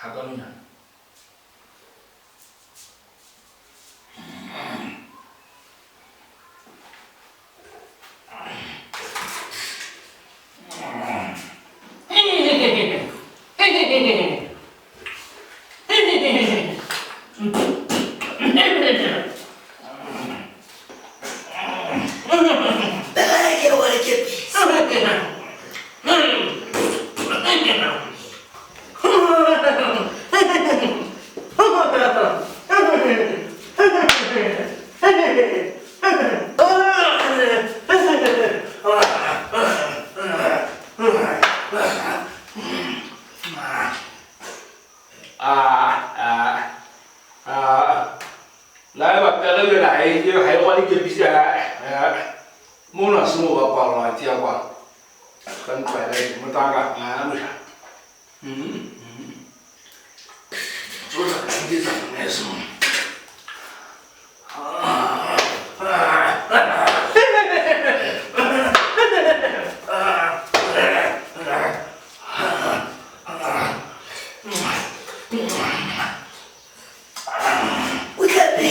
Gakanonyana. La eba pere le la e ga e rwale kepisi mona se mo bapalwa tia kwa ka ntlwaela e motaka a moša tsotlha ke tsa meso. O tla be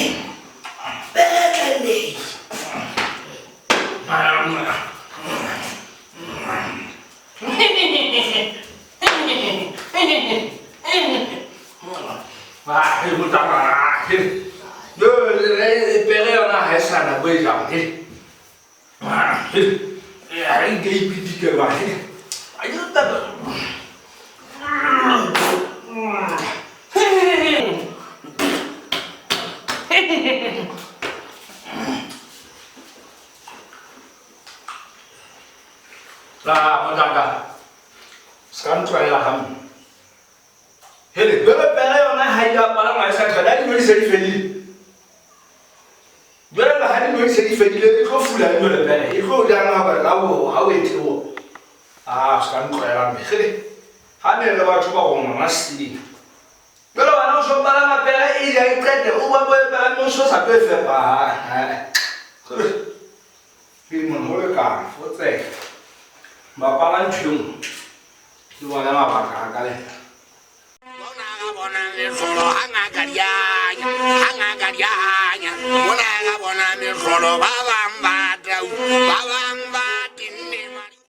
beretla nei. Pere yona ga e sa nako e jang nke ipitikelwa. La motaka se ka ntlwaela gampe. Hele, jwale pere yona ha e a palangwa e sa tlhole, ha dino di se di fedile. Jwale ha dino di se di fedile, e tlo fula eng jwale pere? E tlo jang ha bare ha o ha o e theoha? Ah, se ka ntlwaela mme. Hele, ha ne le batho ba go ngwana seng. Jwale wena o so palama pere e ja e qete, o ba bo e palame o so sa tlo e fepa. Hele, ke mona ho lekana, fotseka. Bapala ntho e nngwe. Ke bona mabaka a ka lena. Bona ga bona mehlolo ga ngaka dianya, ga ngaka dianya. Bona ga bona mehlolo ba bang ba tau, ba bang.